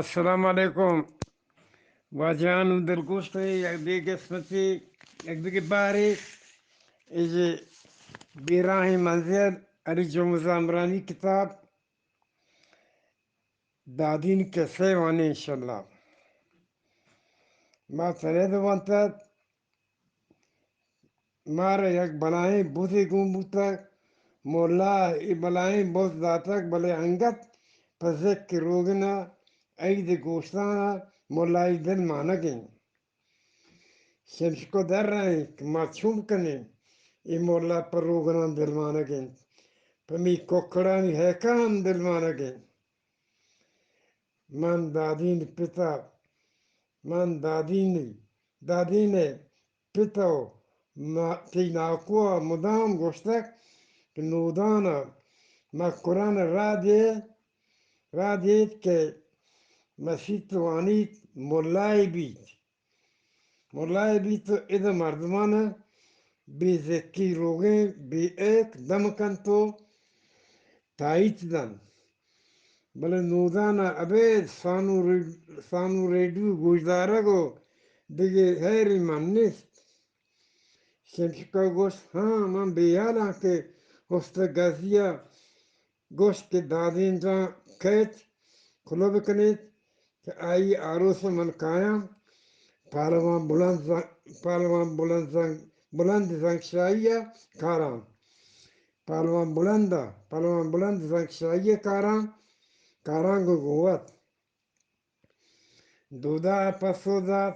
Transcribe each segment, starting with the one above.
السلام علیکم۔ واجہان و دلگوش، یک دگہ قسمتے، یک دگہ بارے، اے جے بیراہیں منزل، علی جمعہ زامرانی کتاب، دادین کسہ وانیں انشاءاللہ۔ ما سرید وانتت، مارا یک بلاہیں بزے گون بوتگ۔ ملا ء اے بلاہیں بز داتگ، بلے انگت پہ زکی روگن ء عید گوشتان ء ملا ء دل مانگ انت۔ شمشکو در رہے کہ ما چون بکنیں؟ اے ملا پہ روگناں دل مانگ انت، پہ می ککڑانی ہیکاں ہم دل مانگ انت۔ من دادین پتا، من دادین، دادین ء پت ء ما-، تئی ناکو ء مدام گوشتگ کہ نودان ء مکران ء را دے، را دیت کہ مسیت وانیت، ملائے بیت۔ ملائے بیت و ادا مردمان ء بے زکی روگیں بے ایک دم کنت و تائیت دنت۔ بلے نودان ء ابید سانو ریڈ-، سانو ریڈیو گوشدارگ و دگہ ہیری من نیست۔ شمشکا گوشت، ہاں، من بے ہیالاں کہ استاد غازی ء گوشت کہ دادین جان کئیت، کلو بکنیت کہ آئی آروس ء من کایاں۔ پہلوان بلند زن-، پہلوان بلند زن-، بلند زنگشاہی ء کاراں۔ پہلوان بلند ء، پہلوان بلند زنگشاہی ء کاراں، کاراں گوں گوت۔ دودا ء پسو دات،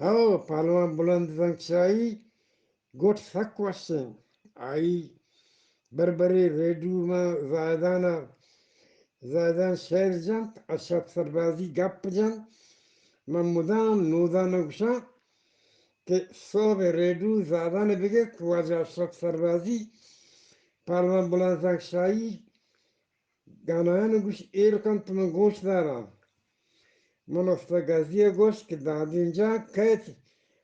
ہو، پہلوان بلند زنگشاہی گٹ سک وش انت۔ آئی بربرے ریڈیو ماں زاہدان ء، زاہدان شعر جنت، اشرف سربازی گپ جنت۔ من مدام نودان ء گوشاں کہ سہب ء ریڈیو زاہدان ء بگر کہ واجہ اشرف سربازی، پہلوان بلند زنگشاہی، گانایان گوش ایر کنت، من گوش داراں۔ من استاد غازی ء گوشت کہ دادین جان کئیت،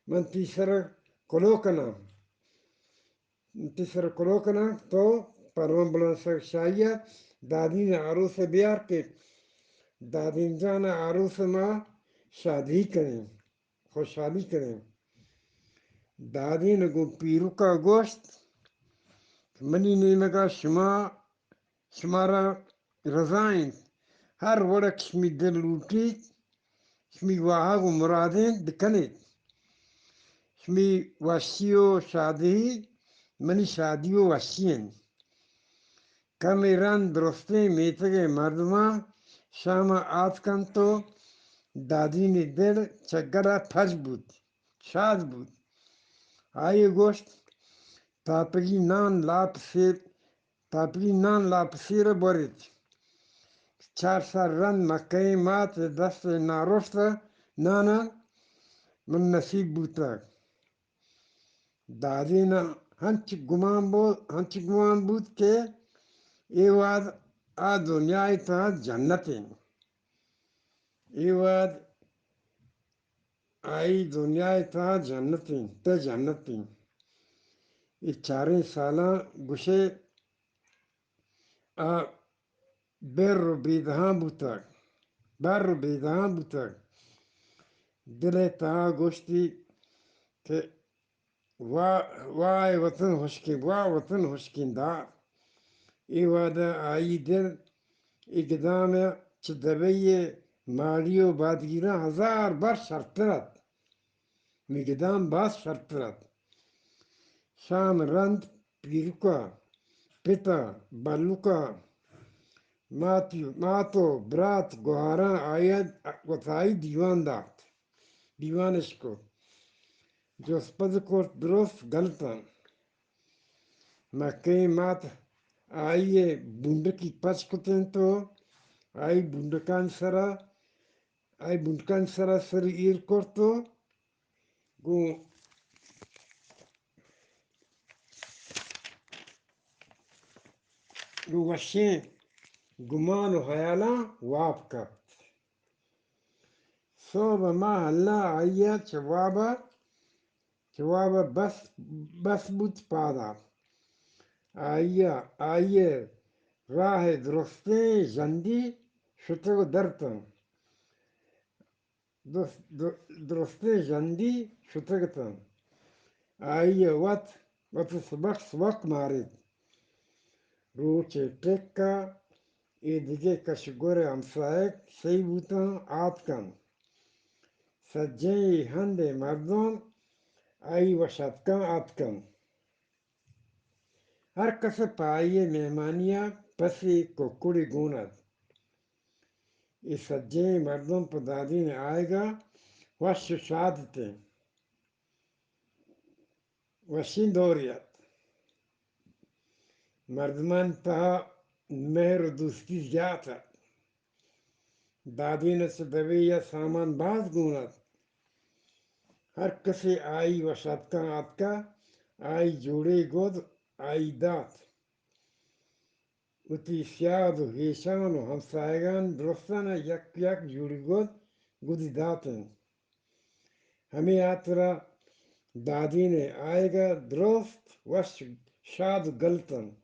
من تئی سر ء کلو کناں۔ تئی سر ء کلو کناں، تو پہلوان بلند زنگشاہی ء دادین ء آروس ء بیار کہ دادین جان ء آروس ء ما شادی کنیں۔ خوشحالی کنیں۔ دادین گوں پیرک ء گوشت کہ منی نیمگ ء شما، شمارا رضا انت۔ ہر وڑ ء کہ شمی دل لوٹیت، شمی واہگ و مراد انت، بکنیت۔ شمی وشی و شادہی منی شادی و وشی انت۔ کمے رند درستیں میتگ ء مردماں شام ء آتک انت و دادین ء دل چہ گل ء پچ بوت، شاد بوت۔ آئی ء گوشت، تاپگی نان لاپ سیر، تاپگی نان لاپ سیر ء بوریت۔ چار سال رند مکہیں مات ء دست ء نارشت ء نان ء من نصیب بوتگ۔ دادین ء ہنچ گمان بو-، ہنچ گمان بوت کہ اے وہد آ دنیا ء تہا جنت انت۔ اے وہد آئی دنیا ء تہا جنت انت، تہ جنت انت۔ اے چاریں سالاں گوشے آ بر و بیدہاں بوتگ، بر و بیدہاں بوتگ۔ دل ء تہا گوشتی کہ واہ، واہ اے وطن ہشکیں، واہ وطن ہشکیں دار۔ اے وہد ء آئی دل اے گدام ء چہ دبئی ء ماڑی و بادگیراں ہزار بر شرتر ات۔ می گدام باز شرتر ات۔ شام رند پیرکا، پتا، بلوکا، ماتی-، مات و برات گوہاراں آئی ء وتائی دیوان دات، دیوان اش کت۔ جست پد کرت، درست گلتاں۔ مکہیں مات آئی ء بونڈکی پچ کت انت و آئی بونڈکانی سرا، آئی بونڈکانی سرا سر ایر کرت و گوں گوں وشیں گمان و خیالاں واب کپت۔ سہب ء ماہ اللہ آئی ء چہ واب ء، چہ واب ء بس، بس بوت پاد ء۔ آئی ء، آئی ء راہ ء درستیں ژندی شتگ و درتاں۔ درست-، در-، درستیں ژندی شتگ اتنت۔ آئی ء وت، وت سبک سبک ماریت۔ روچے ٹک ء اے دگہ کش ء گور ء ہمساہگ سہی بوتاں آتکاں۔ سجہیں ہند ء مردم آئی وش اتکاں آتکاں۔ ہر کس ء پہ آئی ء مہمانی ء پسے ککڑے گون ات۔ اے سجہیں مردم پہ دادین ء آیگ ء وش ء شاد اتیں۔ وشیں دورے ات۔ مردمانی تہا مہر ء دوستی زیات ات۔ دادین ء چہ دبئی ء سامان باز گون ات۔ ہر کسے آئی وش اتکاں آتکا، آئی جوڑے گد آئی دات۔ وتی سیاد و ہیشان و ہمساہگان درستان ء یک یک جوڑی گد گدی دات انت۔ ہمے ہاترا دادین ء آیگ ء درست وش شاد و گل اتنت۔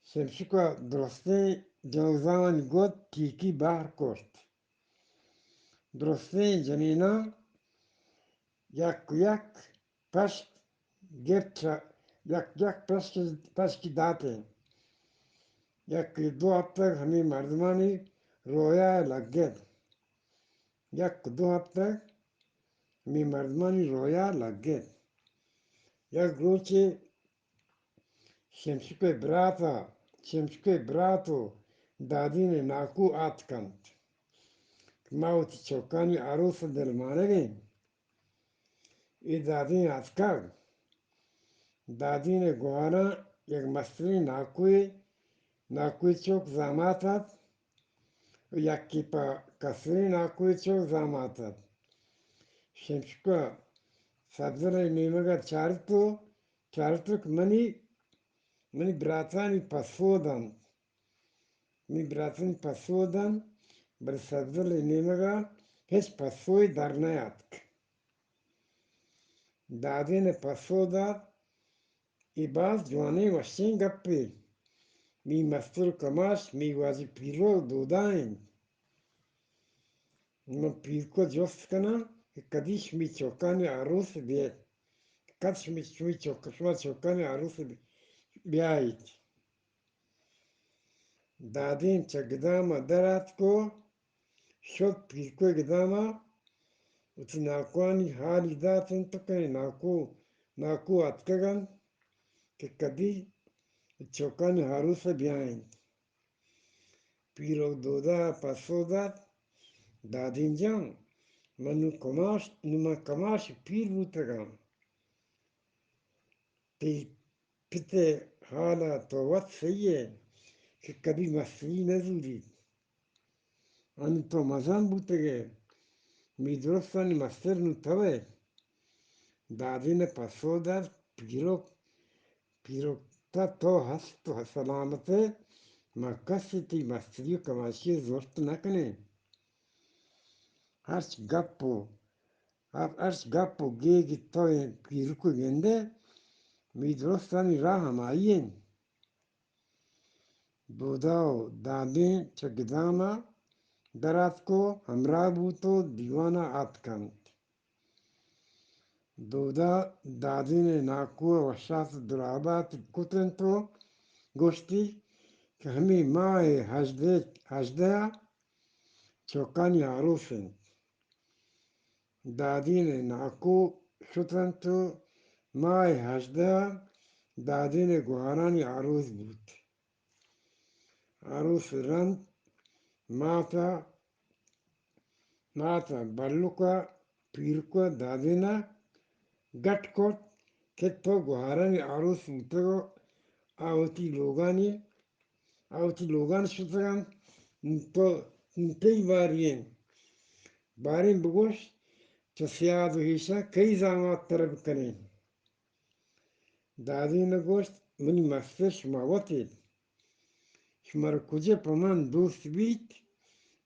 شمشک ء درستیں جنزانی گد ٹیکی بہر کرت۔ درستیں جنیناں یک یک پشک گپت، یک یک پشک، پشکی داتیں۔ یک دو ہپتگ ہمے مردمانی رویا لگت۔ یک دو ہپتگ ہمے مردمانی رویا لگت۔ یک روچے شمشک ء برات ء، شمشک ء برات و دادین ء ناکو آتک انت کہ ما وتی چکانی آروس ء دلمانگ ایں۔ اے دادین آتکگ۔ دادین ء گوہاراں یک مستریں ناکوے، ناکوے چک زامات ات و یکے پہ کستریں ناکوے چک زامات ات۔ شمشک ء سبزل ء نیمگ ء چارت و چارتک منی، منی براتانی پسو دنت۔ منی براتانی پسو دنت، بلے سبزل ء نیمگ ء ہچ پسوے در نیاتک۔ دادین ء پسو دات، اے باز جوانیں وشیں گپے۔ می مستر و کماش می واجہ پیرو دودا انت۔ من پیرکو جست کناں کہ کدی شمی چوکانی آروس بیت، کد شمی، شمی چوک، شما چوکانی آروس بی-، بیایت۔ دادین چہ گدام ء در آتک و شت پیرکو ء گدام ء وتی ناکوانی حالی دات انت کہ ناکو، ناکو آتکگ انت کہ کدی چوکانی آروس ء بیاینت۔ پیرک دودا ء پسو دات، دادین جان، من نوں کماش، نوں من کماش پیر بوتگاں۔ تئی پت ء حال ء تو وت سہی ئے کہ کدی مستری نہ زوریت۔ انوں تو مزن بوتگ ئے، می درستانی مستر نوں تو ئے۔ دادین ء پسو دات، پیرک، پیرک، تا تو ہست و سلامت ئے، ما کس تئی مستری و کماشی ء زرت نہ کنیں۔ ہرچ گپ و، ہر، ہرچ گپ و گیگ تو ایں پیرک ء گندے، می درستانی راہ ہمائی انت۔ دودا و دادین چہ گدام ء در آتک و ہمراہ بوت و دیوان ء آتک انت۔ دودا دادین ء ناکو ء وشات ء درابات کت انت و گوشتی کہ ہمے ماہ ء ہژدہ، ہژدہ ء چوکانی آروس انت۔ دادین ء ناکو شت انت و ماہ ء ہژدہ ء دادین ء گوہارانی آروس بوت۔ آروس ء رند مات ء، مات ء بلک ء پیرک ء دادین ء گٹ کت کہ تو گوہارانی آروس بوتگ و آ وتی لوگانی، آ وتی لوگان شتگ انت، تو، تئی باری انت۔ باریں بگوش، چہ سیاد و ہیشاں کئی زامات تر بکنیں؟ دادین ء گوشت، منی مستر شما وت ایت۔ شمارا کجا پہ من دوست بیت،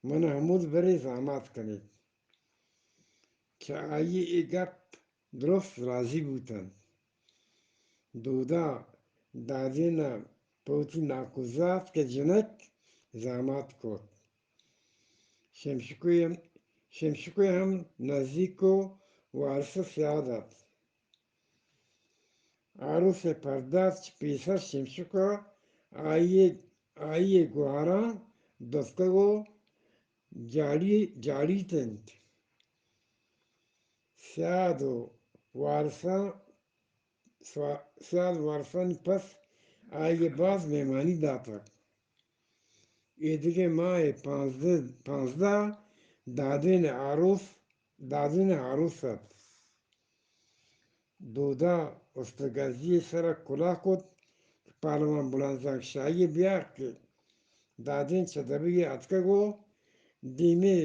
من ء ہمود برے زامات کنیت۔ چہ آئی ء اے گپ درست راضی بوت انت۔ دودا دادین ء پہ وتی ناکوزاتک ء جنک زامات کت۔ شمشکوی ہم، شمشکو ہم نزیک و وارث سیاد ات۔ آروس ء پردات چہ پیسر شمشک ء آئی ء، آئی ء گوہاراں دپتگ و جاڑی، جاڑیت انت۔ سیاد و وارساں، سوا-، سیاد وارسانی پس آئی ء باز مہمانی داتگ۔ ایدگہ ماہ ء پانزدہ، پانزدہ دادین ء آروس، دادین ء آروس ات۔ دودا استگازی ء سرا کلاہ کت کہ پہلوان بلند زنگ شاہی ء بیار کہ دادین چہ دبئی ء اتکگ و دیمی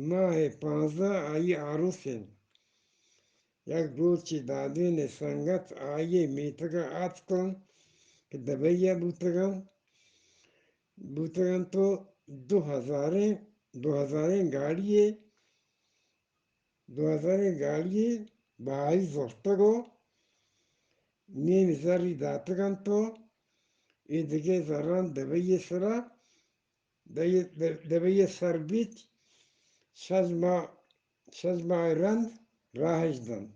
ماہ ء پانزدہ آئی آروس انت۔ یک روچے دادین ء سنگت آئی ء میتگ ء آتک انت کہ دبئی ء بوتگ انت، بوتگ انت و دو ہزاریں، دو ہزاریں گاڑی ء دو ہزاریں گاڑی ء بہائی زرتگ و نیم زری داتگ انت و اے دگہ زراں دبئی ء سرا، دبئی، دبئی ء سر بیت، شش ماہ، شش ماہ ء رند راہش دنت۔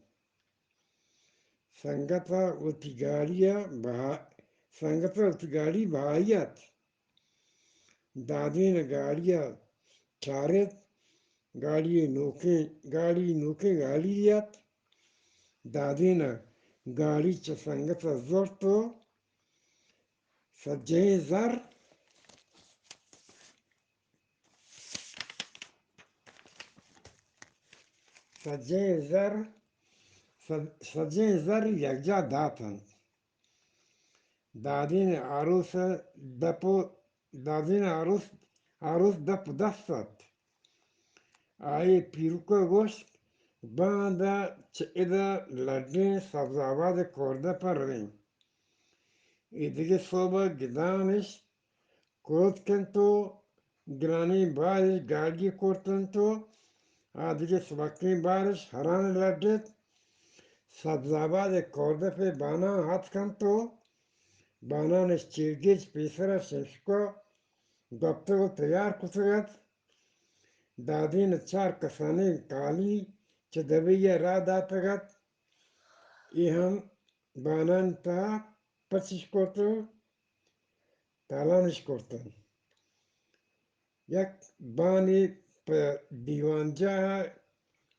سنگت ء وتی گاڑی ء بہا-، سنگت ء وتی گاڑی بہائی ات۔ دادین ء گاڑی ء چارت، گاڑی ء نوکیں، گاڑی نوکیں گاڑی ات۔ دادین ء گاڑی چہ سنگت ء زرت و سجہیں زر، سجہیں زر، سج-، سجہیں زر یکجا دات انت۔ دادین آروس دپ و، دادین آروس، آروس دپ دست ات۔ آئی پیرک ء گوشت، باندا چہ ادا لڈیں سبز آباد ء کوردپ ء رویں۔ ایدگہ سہب ء گدانش کرت کنت و گرانیں بارش گاڑی کرت انت و آ دگہ سبکیں بارش ہران لڈت۔ سبز آباد ء کوردپ ء بانان اتک انت و بانان ء چیرگیج پیسر ء شمشکا گپتگ و تیار کتگ ات۔ دادین ء چار کسانیں کالی چہ دبئی ء راہ داتگ ات۔ اے ہم بانان تہا پچش کرت و تالانش کرت انت۔ یک بانے پہ دیوانجاہ ء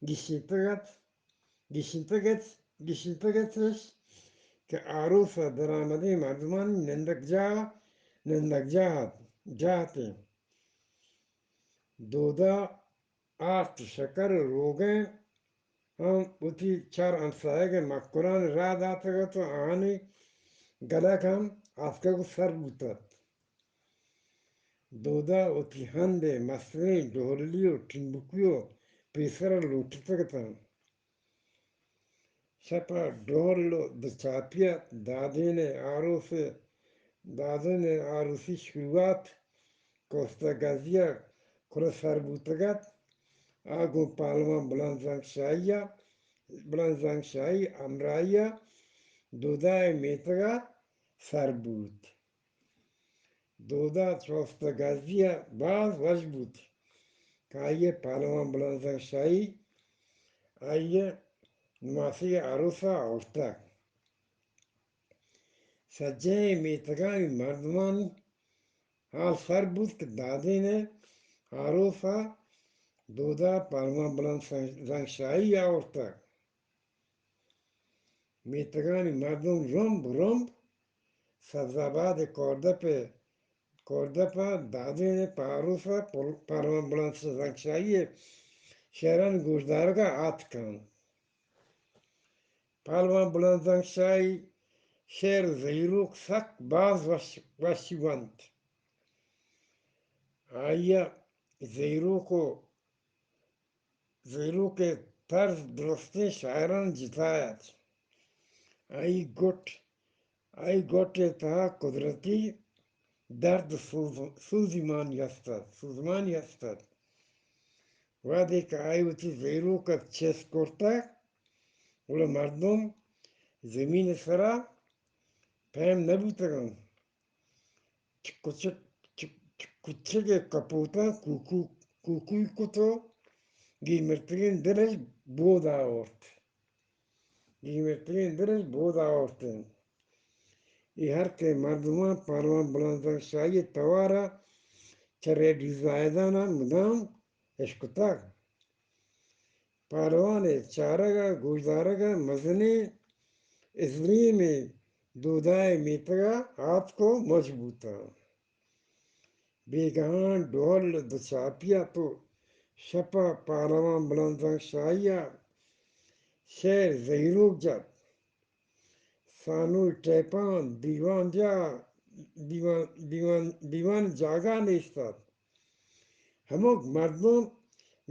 گیشینتگ ات، گیشینتگ ات، گیشینتگ اتش کہ آروس ء درآمدیں مردمانی نندگ جاہ، نندگ جاہ ات، جاہ ات انت۔ دودا آرت شکر ء روگن ہم وتی چار ہمساہگ ء مکران ء راہ داتگ ات و آہانی گلگ ہم آتکگ و سر بوت ات۔ دودا وتی ہند ء مستریں ڈہلی و ٹمبکی و پیسر ء لوٹتگ اتاں۔ شپ ء ڈہل و دچاپی ء دادین ء آروس ء، دادین ء آروسی شروعات کہ استاد گازی ء کرا سر بوتگ ات، آ گوں پہلوان بلند زنگ شاہی ء، بلند زنگ شاہی ہمراہی ء دودا ء میتگ ء سر بوت۔ دودا چہ استاد گازی ء باز وش بوت کہ آئی ء پہلوان بلند زنگ شاہی آئی ء نماسی آروس ء آورتگ۔ سجہیں میتگانی مردمانی حال سر بوت کہ دادین ء آروس ء دودا پہلوان بلند زنگ شاہی آورتگ۔ میتگانی مردم رمب رمب سبز آباد ء کوردپ ء، کوردپ ء دادین ء پاروس ء پل-، پہلوان بلند زنگ شاہی ء شعرانی گوشدارگ ء آتک انت۔ پہلوان بلند زنگ شاہی شعر ء زہیروک سک باز وش، وشی ونت۔ آئی ء زہیروک و زہیروک ء طرز درستیں شاعرانی جتا ات۔ آئی گٹ، آئی گٹ ء تہا قدرتی درد سوز-، سوزیمانی است ات، سوزمانی است ات۔ وہدے کہ آئی وتی زہیروک ء چست کرتگ، گڑا مردم زمین ء سرا پیم نہ بوتگ انت۔ چہ کچک، چہ، چہ کچک ء کپوتاں کوکو، کوکوئی کت و گیمرتگیں دلش بود آورت۔ گیمرتگیں دلش بود آورت۔ اے ہر کہ مردمان پہلوان بلند زنگ شاہی توارا چہ ریڈیو زاہدان ءَ مدام اشکتگ۔ پہلوان ءِ چارگ ءَ گوشدارگ ءَ مزنیں ازلیمے دودا ءِ میتگ ءَ آتک ءُ مچ بوتاں۔ بیگہاں ڈہل ءِ دوچاپی ءَ تو شپ ءَ پہلوان بلند زنگ شاہی ءَ شعر زہیروک جت۔ سانوئی ٹیپاں دیوان جاہ، دیوان، دیوان، دیوان جاگہ نیست ات۔ ہمک مردم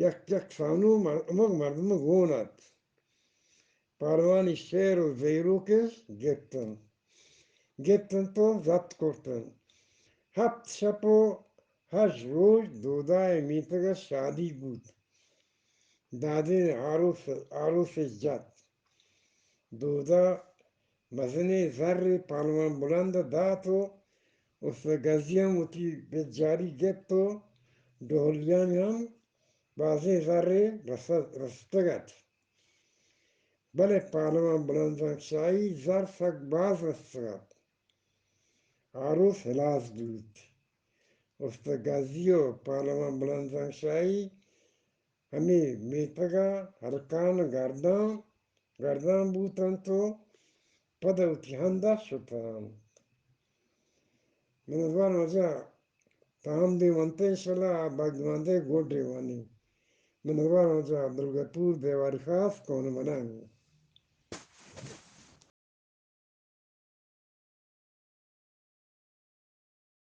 یک یک سانو مر-، ہمک مردم گون ات۔ پہلوانی شعر ءُ زہیروکش گپت انت۔ گپت انت ءُ ضبط کرت انت۔ ہپت شپ ءُ ہشت روچ دودا ءِ میتگ ءَ شادی بوت۔ دادیں آروس، آروسے جت۔ دودا مزنیں زرے پہلوان بلند ءَ دات ءُ استاد گزی ہم وتی بجاری گپت ءُ ڈہلیانی ہم بازیں زرے رس-، رستگ ات۔ بلے پہلوان بلند زنگ شاہی زر سک باز رستگ ات۔ آروس ہلاس بوت۔ استاد گزی ءُ پہلوان بلند زنگ شاہی ہمے میتگ ءَ ہلکان گردان، گردان بوت انت ءُ پد وتی ہند ءَ شت انت۔ منتوار واجہ تام دے ونت انشاءاللہ، آ باقی ماندے گونڈے وانی۔ منتوار واجہ عبدالغفور دیواری خاص کون مننگ۔